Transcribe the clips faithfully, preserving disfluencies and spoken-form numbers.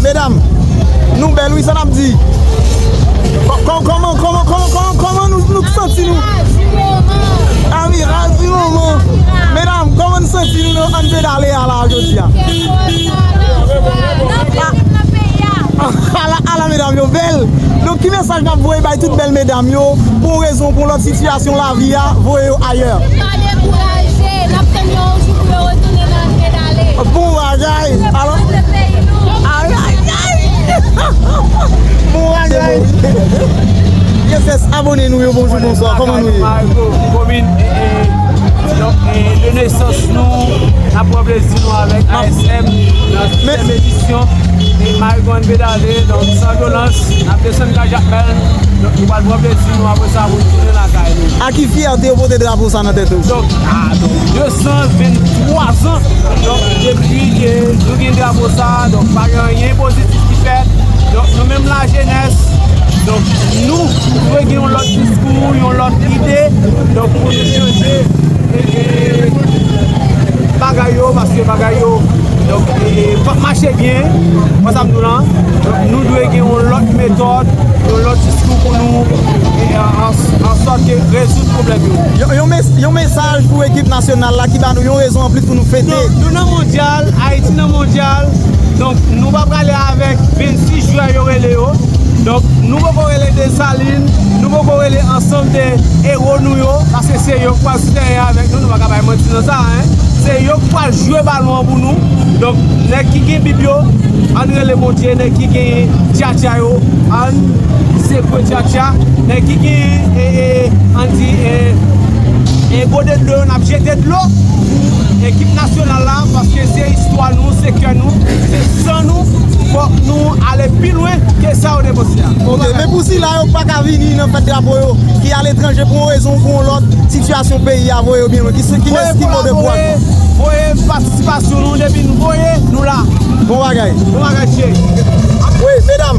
Medam, nou bèl wi, sa n ap di? Kò-, kò-, kòman, kòman, kòman, kòman, kòman nou, nou santi nou? A wi, raz di moman. Medam, kòman nou santi nou nan Ann Pedale a la jodi a? Ala, ala medam yo bèl. Donk, ki mesaj n ap voye bay tout bèl medam yo pou yon rezon, pou yon lòt sitiyasyon lavi a, voye yo ayè? Pa dekouraje, n ap tann yon jou pou yo retounen nan Ann Pedale. Bon bagay. Alò, ay, ay, ay. Bon bagay. Yes, yes, abòne nou yo, bonjou, bonswa, kòman nou ye? Komin, e, e, donk, e, de nesans nou, n ap pran plezi nou avèk A S M nan sizyèm edisyon. E Marigo Ann Pedale, donk, san vyolans, n ap desann kay Jakmèl, donk, nou pral pran plezi nou, apre sa, pou nou tounen lakay nou. A ki fyète ou pote drapo sa nan tèt ou? Donk, a, donk, de san venntwa zan, donk, depi ke nou gen drapo sa, donk, pa gen anyen pozitif ki fèt. Donk, nou menm lajenès, donk, nou dwe gen yon lòt diskou, yon lòt ide, donk, pou nou chanje, e, e, bagay yo, paske bagay yo, donk, e, p ap mache byen, wè sa m di w lan. Donk, nou dwe gen yon lòt metòd, yon lòt diskou pou nou, e, an, an, an sòt ke rezoud pwoblèm yo. Yon, yon mes-, yon mesaj pou ekip nasyonal la ki ba nou yon rezon anplis pou nou fete. Nou, nou nan mondyal, Ayiti nan mondyal. Donk, nou pa prale avèk vennsis jwè yo rele yo. Donk, nou poko rele Desalin, nou poko rele ansanm de ewo nou yo, paske se yo k pral sou teren an avèk nou, nou pa ka bay manti nan sa, en. Se yo k pral jwe balon an pou nou. Donk, nèg ki gen Bib yo, ann rele Bondye, nèg ki gen tchatcha yo, ann sekwe tchatcha, nèg ki gen, e, e, ann di, e, e, gode dlo yo, n ap jete dlo pou ekip nasyonal la, paske se istwa nou, se kè nou, se san nou, fòk nou ale pi lwen ke sa yo te panse a. Ok, men pou sila yo k pa ka vini nan fèt drapo yo, ki aletranje pou yon rezon ou pou yon lòt, sitiyasyon peyi a voye yo byen lwen. Ki, ki, kiyès ki voye pou voye, voye patisipasyon nou, depi nou voye, nou la. Bon bagay. Bon bagay, cheri. Wi, medam,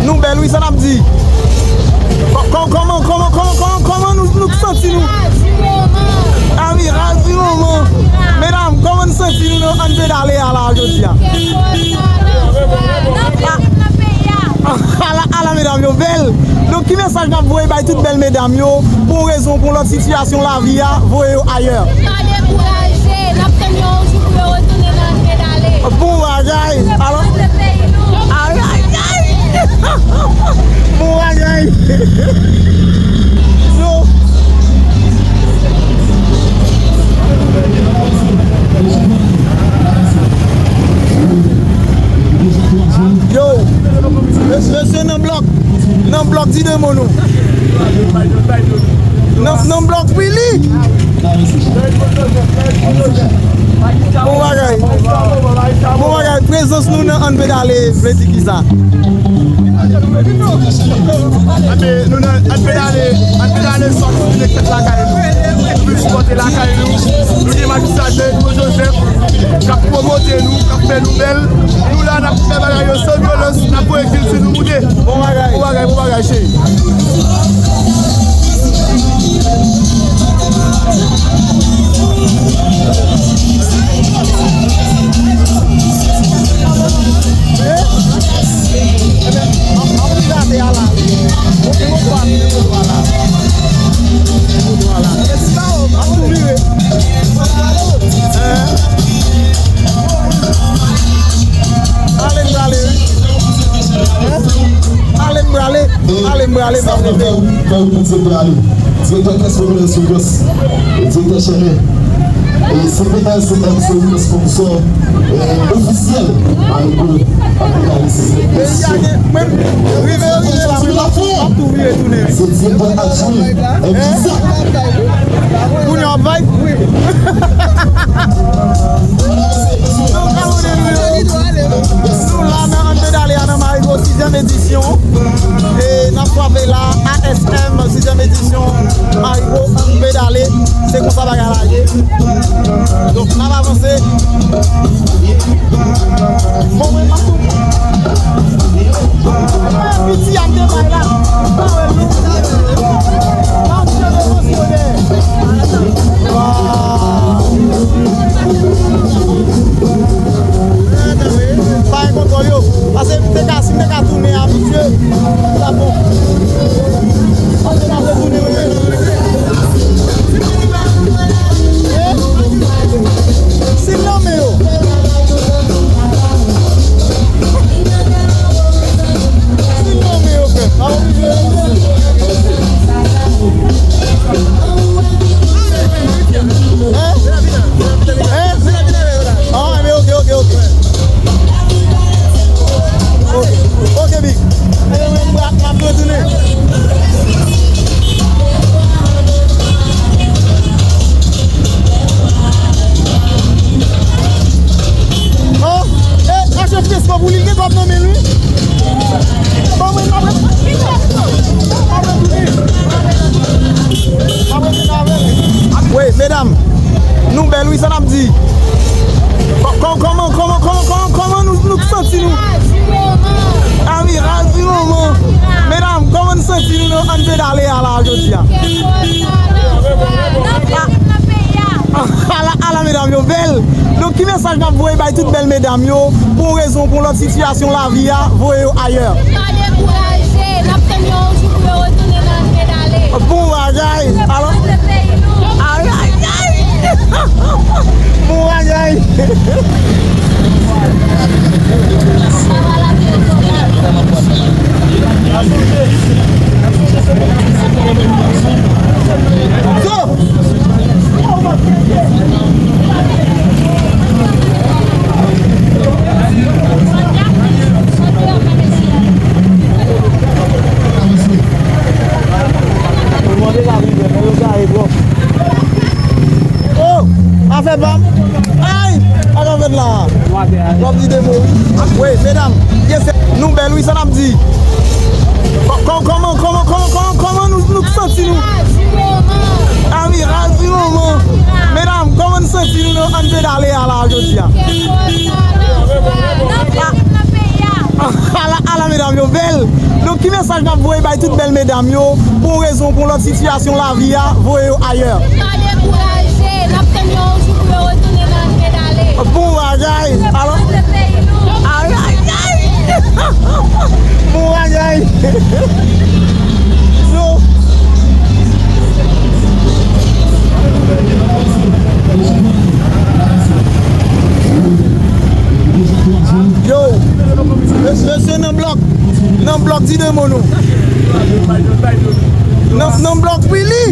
nou bèl wi, sa n ap di? Kò-, kò-, kòman, kòman, kòman, kòman, kòman nou, nou santi nou? A wi, raz di moman. Medam, kòman nou santi nou nan Ann Pedale a la jodi a? Ala, ala medam yo bèl. Donk, ki mesaj n ap voye bay tout bèl medam yo pou yon rezon, pou yon lòt sitiyasyon lavi a, voye yo ayè? Pa dekouraje, n ap tann yon jou pou yo retounen nan Ann Pedale. Bon bagay. Alò, ay, ay, ay. Bon bagay. Yo. Yo, mesye nan blòk, nan blòk di de mo nou. Nan, nan blòk Willy. Bon bagay. Bon bagay, prezans nou nan Ann Pedale vle di kisa? Anbe, nou nan Ann Pedale, Ann Pedale sòt pou vin fèt lakay nou. Nou vin sipòte lakay nou. Nou gen majistra Jean Edmond Joseph k ap pwomote nou, k ap fè nou bèl. Nou la, n ap fè bagay yo san vyolans, n ap voye kilti nou moute. Bon bagay. Bon bagay, bon bagay, cheri. Ale m prale, ale m prale, ale m prale. Sa m fè w, fè w pou direktè prale. Direktè kès rekonèsans, direktè chèlè. E se peta se M C Louis, sponsò, e, ofisyèl Marigo Ann Pedale, se se. Peyi a gen, mwen, rive, rive la, mwen, m ap tou vire tounen. Se direktè adjwen M C. Kounye a w ap bay? Wi. Nou la nan Ann Pedale a nan Marigo sizyèm edisyon. E n ap frape la, A S M sizyèm edisyon Marigo Ann Pedale. Se konsa bagay la ye. Donk, n ap avanse. Bon, mwen, m ap tou. Piti a m te bay la. M pa wè l non. M ap tou emosyone. Waw. Pa gen kontwòl yo. Nan men l, wi. Ban mwen, m ap ret-, m ap retounen. M ap retounen avè l. Wi, medam, nou bèl, wi, sa n ap di. Kò-, kò-, kòman, kòman, kòman, kòman, kòman nou, nou santi nou? Amiraj di moman. Medam, kòman nou santi nou nan Ann Pedale a la jodi a? Ala, ala medam yo bèl. Donk, ki mesaj n ap voye bay tout bèl medam yo? Pou yon rezon ou pou yon lòt, sitiyasyon lavi a voye yo ayè. Pa dekouraje, n ap tann yon jou pou yo retounen nan Ann Pedale. Bon bagay. Alò, ayayay. Bon bagay. Go! Oh, afè pa m. Ay, sa k ap fèt la? W ap di de mo, wi. Wi, medam, yes, nou bèl, wi, sa n ap di? Kò-, kò-, kòman, kòman, kòman, kòman, kòman nou, nou santi nou? Amiraj di moman. Medam, kòman nou santi nou nan Ann Pedale a la jodi a? Ala, ala medam yo bèl. Donk, ki mesaj n ap voye bay tout bèl medam yo? Pou yon rezon ou pou yon lòt, sitiyasyon lavi a voye yo ayè. Pa dekouraje, n ap tann yon jou pou yo retounen nan Ann Pedale. Bon bagay. Alò, ayayay. Bon bagay. Yo. Yo, mes-, mesye nan blòk, nan blòk, di de mo non. Nan, nan blòk, wi, li.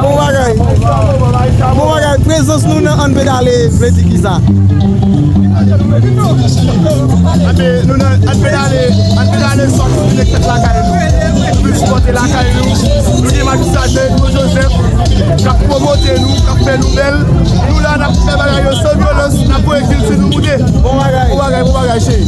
Bon bagay. Bon bagay, prezans nou nan Ann Pedale vle di kisa? Ann Pe-, nou nan Ann Pedale, Ann Pedale sòti vin fèt lakay nou. Nou vin sipòte lakay nou. Nou gen majistra Jean Claude Joseph k ap pwomote nou, k ap fè nou bèl. Nou la, n ap fè bagay yo san vyolans, n ap voye kilti nou moute. Bon bagay. Bon bagay, bon bagay, cheri.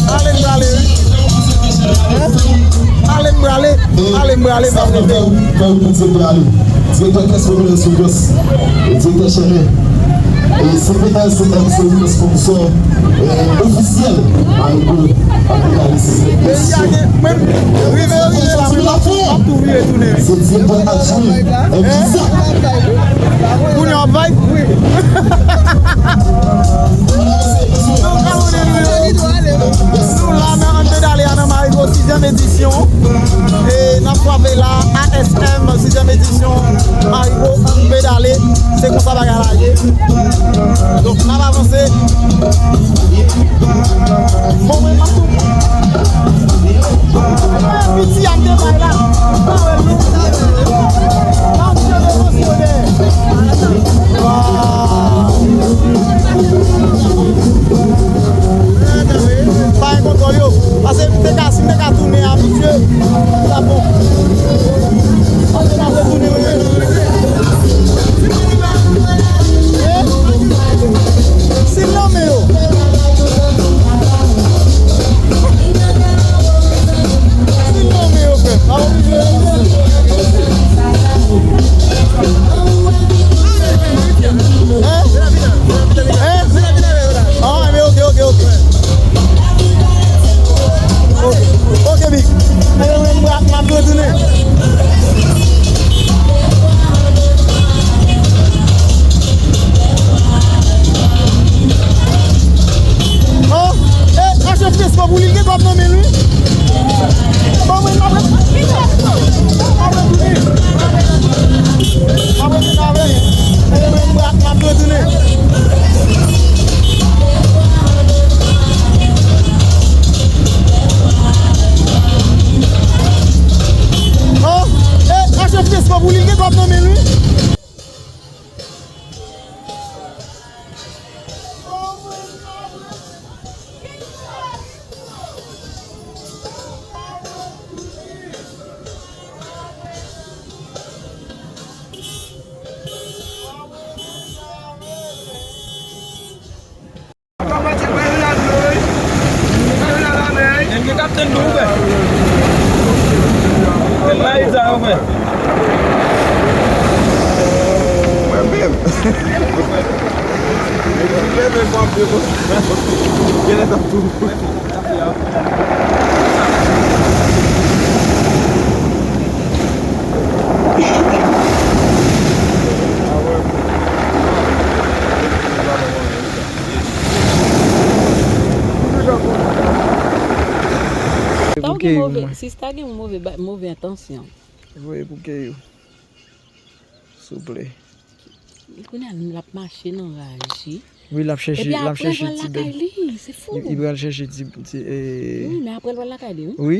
Ale n prale, wi. Ale n prale. Ale m prale, m ap rete. Direktè kès Rekonèsans Sou Gòs, direktè Chèlè, e C P S, se, se yon sponsò, e, ofisyèl Marigo Ann Pedale. Peyi a gen, mwen, rive, rive la, m ap tou vire tounen. Se direktè adjwen M J S A. Kounye a w ap vibe? Wi. Donk, abòne nou yo. Nou la nan Ann Pedale a nan Marigo, sizyèm edisyon. E n ap frape la, A S M, sizyèm edisyon Marigo Ann Pedale. Se konsa bagay la ye. Donk, n ap avanse. Bon, mwen, m ap tou. Piti a m te bay la. Pa wè l non. Pa m cheve mansyonè. Waw. Pa gen kontwòl yo. Pase m te ka, si m te ka tounen abitye, sa bon. Pase m ap retounen, wi. Si m nan men yo. Mwen menm. Mwen menm, mwen ap di konsa. Genlè t ap tou. Sa w gen move, sista gen move, move entansyon. Voye pou Keyou. Souple. Kounye a l ap mache nan raje. Wi, l ap chèche, l ap chèche ti bèl. Li pral chèche ti, ti, eh. Wi, men apre l pral lakay li, wi. Wi.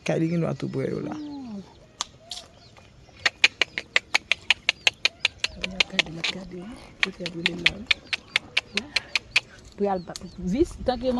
Kay li gen dwa tou prè yo la. Oh. L ap gade, l ap gade, wi. Kote l ap rele la, wi. Pou y al ba, vis, tanke